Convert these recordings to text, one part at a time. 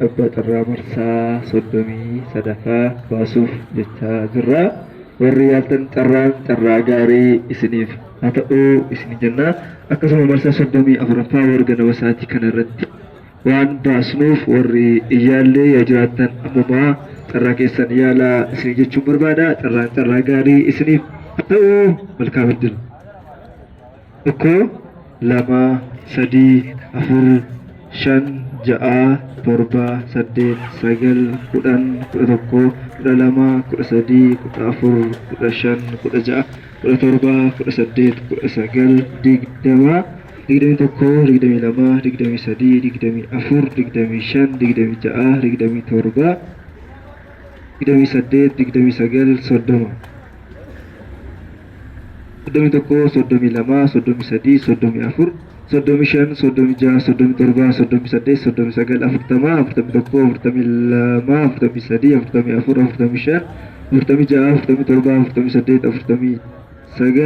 abbaa carraa marsaa 33ffaa baasuuf jechaa jirra. Warri yaaltan carraan carraa gaarii isiniif haa ta'u isin jenna. Akkasuma marsaa 34ffaa warra ganama sa'aatii kana irratti waan baasnuuf warri iyyaallee yoo jiraattan ammumaa carraa keessan yaalaa isin jechuun barbaada. Carraan carraa gaarii isiniif haa ta'u malkaa biddil. 1 2 3 4 5 6 7 8 9 10 11 12 13 14 15 16 17 18 19 20 21 22 23 24 25 26 27 28 29 30 31 32 33 34 35 36 37 38 39 40 41 42 43 44 45 46 47 48 49 50 51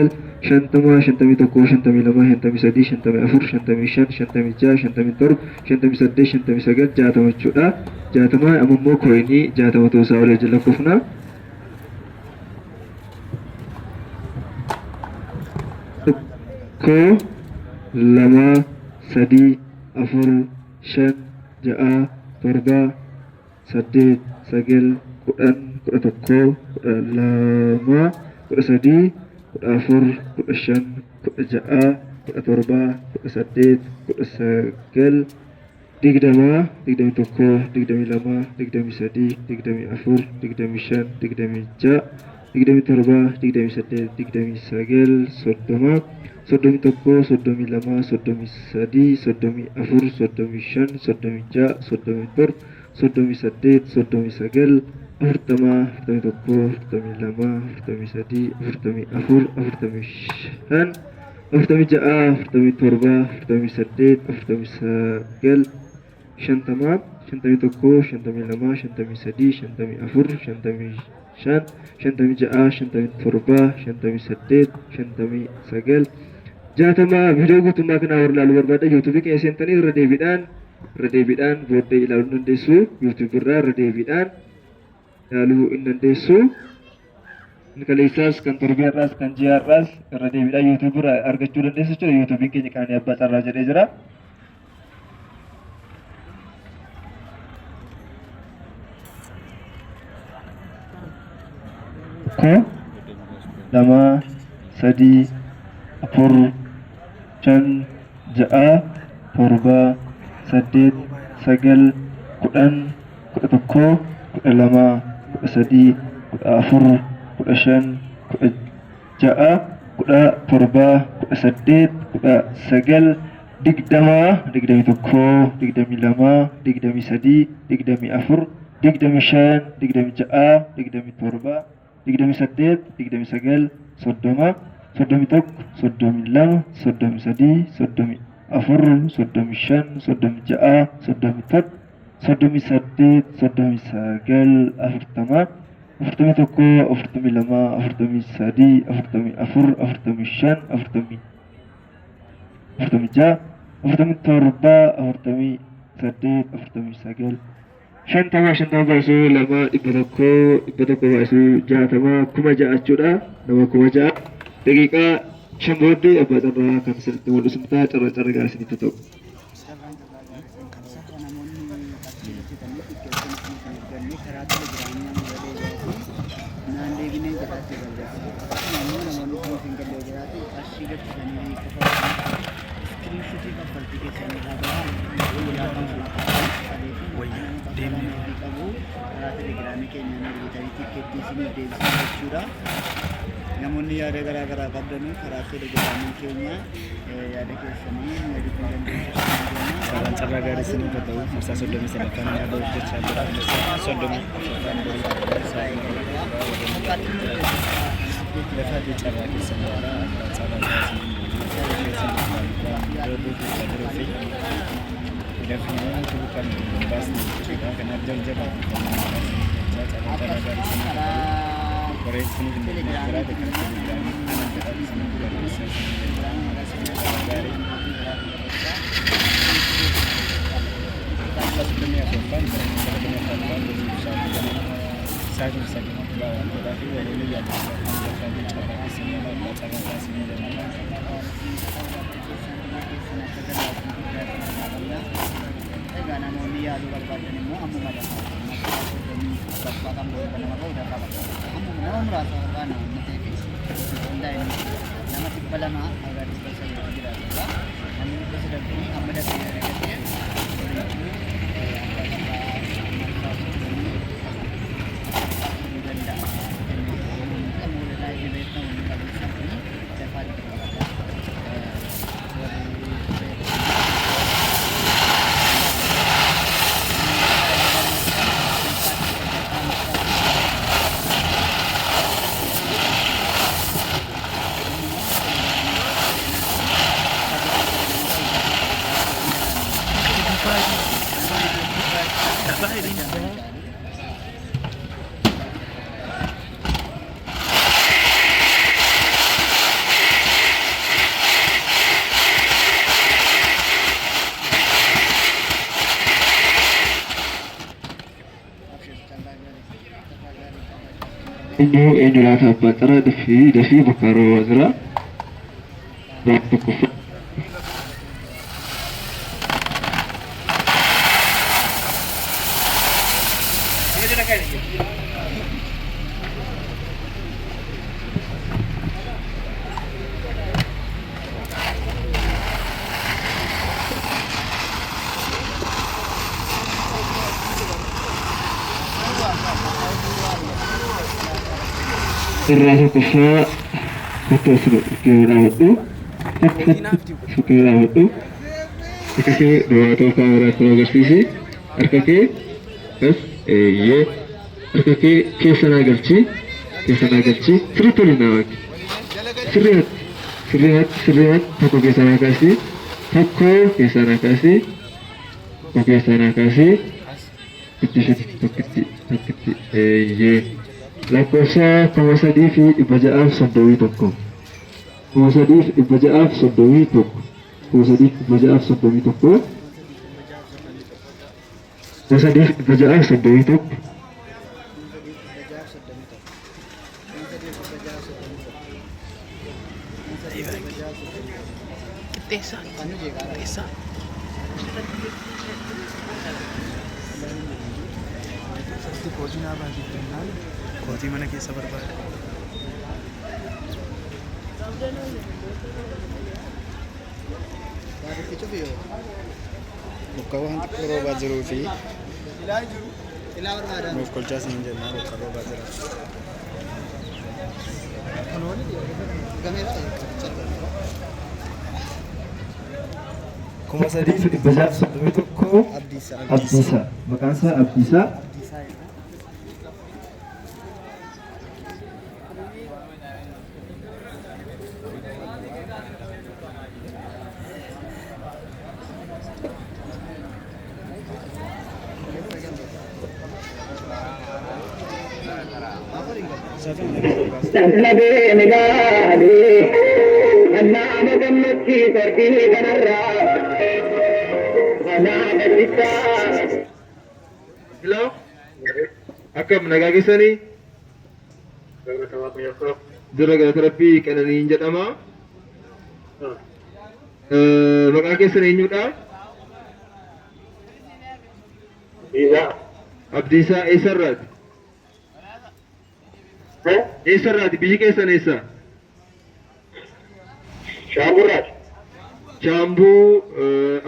52 53 54 55 56 57 58 59 60 jechuudha. 60 amma immoo koyinii 60 ta'uu isaa olii jala kufna. Tokko, lama, sadii, afur, shan, ja'a, torba, saddeet, sagal, 10, 11, 12, 13, 14, 15, 16, 17, 18, 19, 20, 21, 22, 23, 24, 25, 26, 27, 28, 29, 30, 31, 32, 33, 34, 35, 36, 37, 38, 39, 40, 41, 42, 43, 44, 45, 46, 47, 48, 49, 50, 51, 52, 53, 54, 55, 56, 57, 58, 59, 60. Viidiyoo guutummaa kanaa warra ilaaluu barbaadda yuutuubii keenya seentanii irra deebiidhaan booddee ilaaluu dandeessu. Yuutuubii irraa irra deebiidhaan ilaaluu hin dandeessu. Inni kaleessaas kan torbee har'aas kan ji'a har'aas irra deebiidhaan yuutuubii irraa argachuu dandeessu jechuudha. Yuutuubiin keenya Qananii Abbaa Carraa jedhee jira. Tokko, lama, sadii, afur, shan, ja'a, torba, saddeet, sagal, 10, 11, 12, 13, 14, 15, 16, 17, 18, 19, 20, 21, 22, 23, 24, 25, 26, 27, 28, 29, 30, 31, 32, 33, 34, 35, 36, 37, 38, 39, 40, 41, 42, 43, 44, 45, 46, 47, 48, 49, 50. 50 baasuu lama 100, 100 baasuu 60, 6,000 jechuudha. Nama 6,000 daqiiqaa 5 booddee abbaa carraa kan isinitti mul'isu ta'a. Carraa carraa gaarii isinitti ta'u. Namoonni qarshii hojjetanii tikkeettiin isin hin arganne karaa telegiraamii amma deebi'aati naan deebinee jedhaatti barreessa. Akkasuma immoo namoonni isiniif hin galle yoo jiraate qarshii galchitanii qofa iskiriinshuutii kaffaltii keessanii irraa bahaa kaffalee fi maqaa nama kaffalame ofii qabu karaa telegiraamii keenyaan ergitanii tikkeettii isiniif deebisna jechuudha. Namoonni yaada garaa garaa qabdanu karaa telegiraamii keenya yaada keessanii nu erguu dandeessu isiniin jenna. Carraan carraa gaarii isiniif haa ta'u. Marsaa 33ffaan har'a bahuuf jechaa jira. Marsaa 34ffaan borii sa'aatii lafaatii carraa keessan yaalaa abbaan carraa gaarii isiniin keessan yeroo guutuu jiruu fi dafnee utuu kan hin baasne jechuudha. Kanaaf jarjaraa fi kan hin baasne jechaa carraa carraa gaarii isiniif haa ta'u. Warreen isiniif hin dandeenye jiraate karaa telegiraamii anan jedhaa isiniif barreessaa isiniif jedha. Carraa gaarii. Marsaa 34ffaan 34ffaan borii sa'aatii ganama sa'aatii 9 ba'a waan ta'eedhaaf warroonni yaaltan dafaatii carraa keessan yaalaa, abbaa carraa taasisanii jenna. Egaa namoonni yaaluu barbaadan immoo ammuma dafaa, marsaa 34ffaa kan boru ganama bahu dafaa barbaada. Ammuma nama muraasa barbaada waan ta'eef onlaayinii nama 200 haga 300 jiraatudha. Namni 300 kun amma dafee argatee boriituu abbaa carraa marsaa 34ffaa ta'uu danda'a jennee amma warri laayivii beektan namoonni qabeessan kun dafaa qaqqabadha. Warri Eenyu eenyu laata abbaan carraa? Dafii dafii, bokkaa roobaa jira. Bakka tokkoffaa. Irraa tokkoffaa kottu, as bukkee dhaabadhu. Bukkee dhaabadhu. Harka kee duwwaa ta'uu kaameraatti nu agarsiisi. Harka kee as, eeyyee. Harka kee keessa naa galchi. Keessa naa galchi. Sirriitti waliin naa waaqi. Sirriimatti. Sirriimatti, sirriimatti tokko keessa naa kaasi. Tokko keessa naa kaasi. Tokko keessa naa kaasi. Itti shiti tokkitti tokkitti, eeyyee. Lakkoofsa 3631. 3631. 3631. 3631. Qixxeessaa. Qixxeessaa. Kootii naa baasii jennaan kootii mana keessa barbaada. Bokkaa waan xiqqoo roobaa jiruu fi nuuf kolchaa siin jennaa, bokkaa roobaa jira. 3631. Abdiisaa. Maqaan isaa Abdiisaa. Dhalabee midhaanii nama gammachiisu ardii kanarraa kanaaf ibsaa. Hello. Akkam, nagaa keessanii? Jira, galata Rabbii. Qananiin jedhama. Maqaan keessan eenyudha? Abdiisaa. Eessarraati? Eessarraati? Biyyi keessan eessa? Shaamburraati. Shaambuu.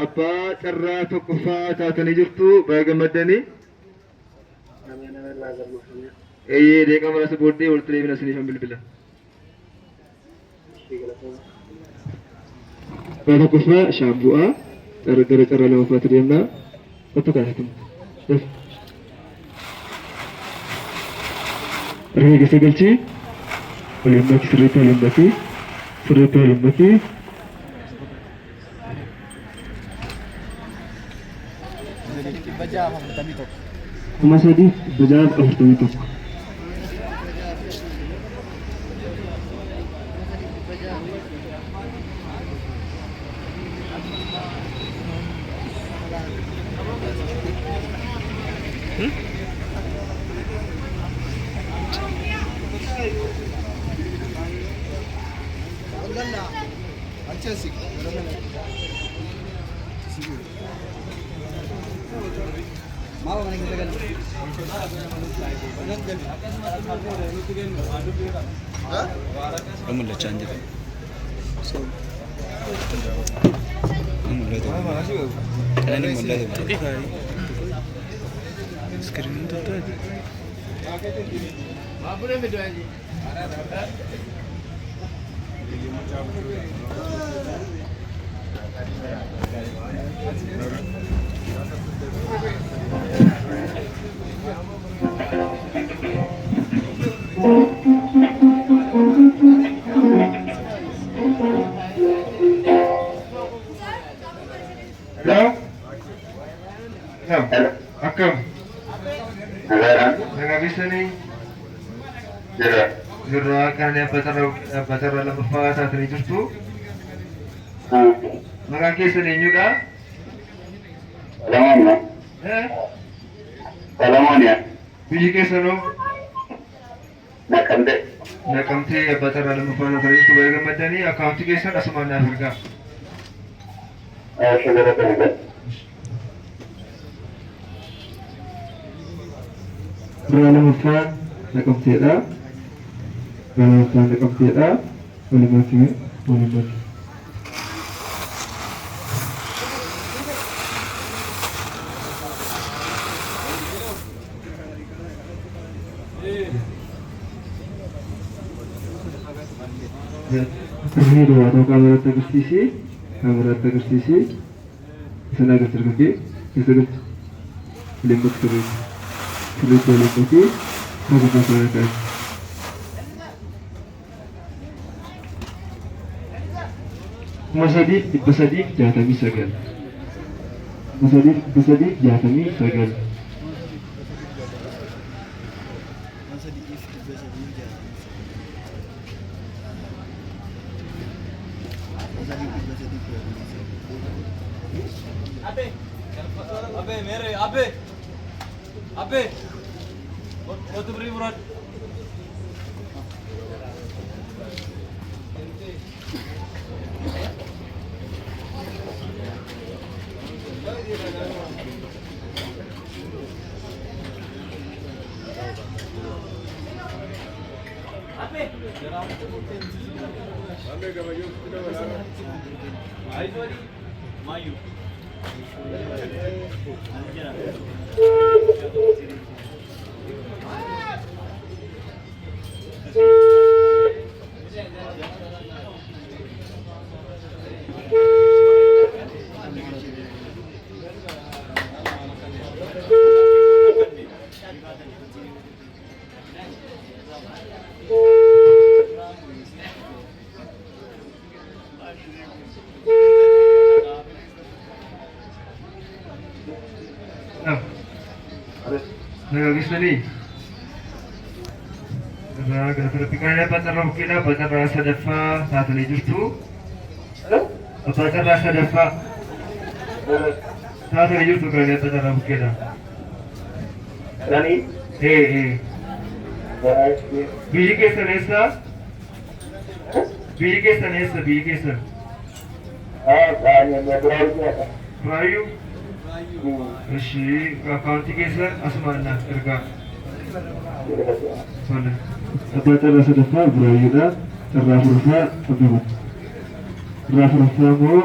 Abbaa carraa tokkoffaa taatanii jirtu, baga gammaddanii. Eeyyee, deeqa muraasa booddee walitti deebina, isiniifan bilbila. Abbaa tokkoffaa Shaambu'aa, gara carraa lamaffaatti deemna. Kottu kaasatu. Harka keessa galchii. Waliin maki sirriitti, waliin maki. Sirriitti waliin maki. 641. 3641. Mul'achaa hin jiru. Mul'atu. Qananii mul'atu. Iskiriiniin toltaati. Hello? Hello. Akkam? Nagaa keessanii? Jirra. Qananii abbaa carraa lammaffaa taatanii jirtu. Maqaan keessan eenyudha? Eh? Biyyi keessanoo? Naqamtee abbaa carraa lammaffaa taatanii jirtu, baay'ee gammaddanii akkaawuntii keessan asumaan naaf ergaa. Carraa lammaffaan Naqamteedha. Carraa lammaffaan Naqamteedha. Walumaatti walumaatti. Akkasii duwwaa ta'uu kaameraatti agarsiisi. Kaameraatti agarsiisi. Isin agarsiisa argate. Keessa galchi. Waliin bakka sirriitti. Sirriitti waliin bakki. Tokko tokko kaa'e. 3369. 3369. 3369. Abe, mere, abe. Abe. Kotu biri murad. Mayu. Nagaa keessanii? Irraa gara kanatti qananii abbaa carraa bukkeedha. Abbaa carraa sadaffaa taatanii jirtu. Abbaa carraa sadaffaa taatanii jirtu, qananii abbaa carraa bukkeedha. Ee ee. Biyyi keessan eessa? Biyyi keessan eessa? Biyyi keessan? Buraayyuu? Ishii akkaawuntii keessan asumaan naaf ergaa. Tole. Abbaa carraa sadaffaa Buraayyuudha. Carraa afuraffaa Abbaba. Carraa afuraffaa immoo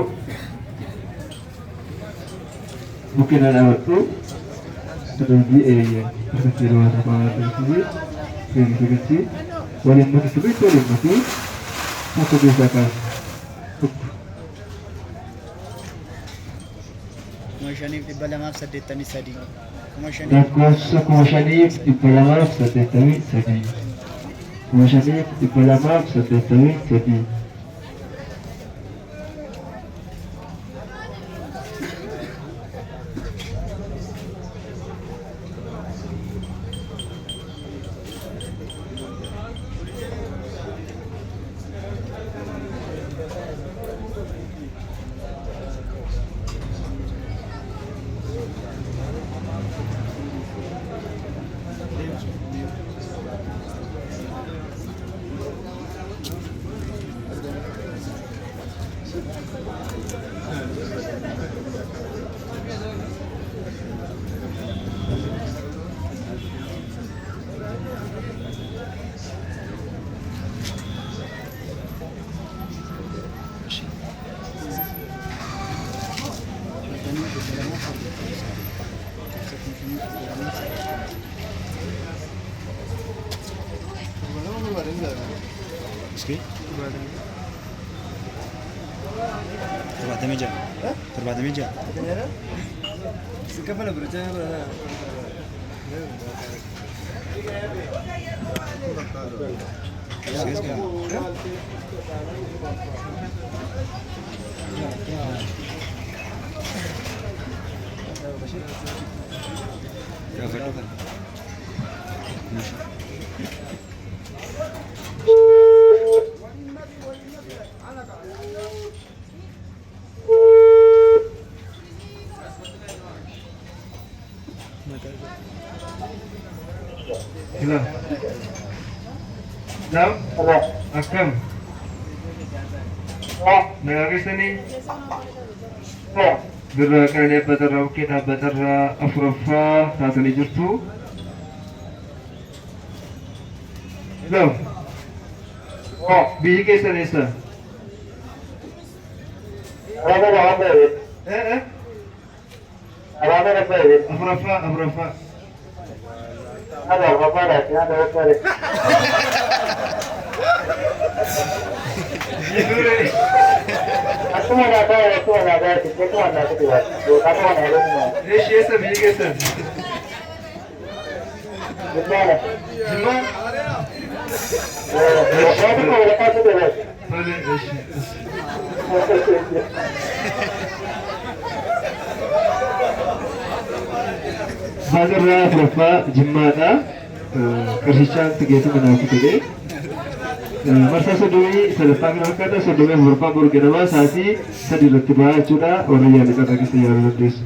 bukkeen dhaabadhu. Sadarbii eeyyee harka kee duwwaa tokko agarsiisi. Keessa galchi. Waliin maki, sirriitti waliin maki. Tokko keessaa kaasi. Tokko. 5283. 5000. Lakkoofsa 5283. 5283. afurtamii sagal. Iski? 76. 76. Iski iski. Gaafadhu kana. Hello. Naam? Akkam? Nagaa keessanii? Birraa Qananii Abbatarraa bukkee dhaabbatarraa afuraffaa taatanii jirtu. Hello. Biyyi keessan eessa? Eh eh? Afuraffaa afuraffaa. Jiruure. Eeshi eessa biyyi keessan? Jimmaa? Tole eeshi eeshi. Baazirraa afuraffaa Jimmaadha. Qarshichaan tikeetii manaa kutee. Marsaa 33ffaa kana fakkaata 34ffaa boru ganama sa'aatii 3 irratti ba'a jechuudha. Warri yaada carraa keessa yaaluu dandeessu.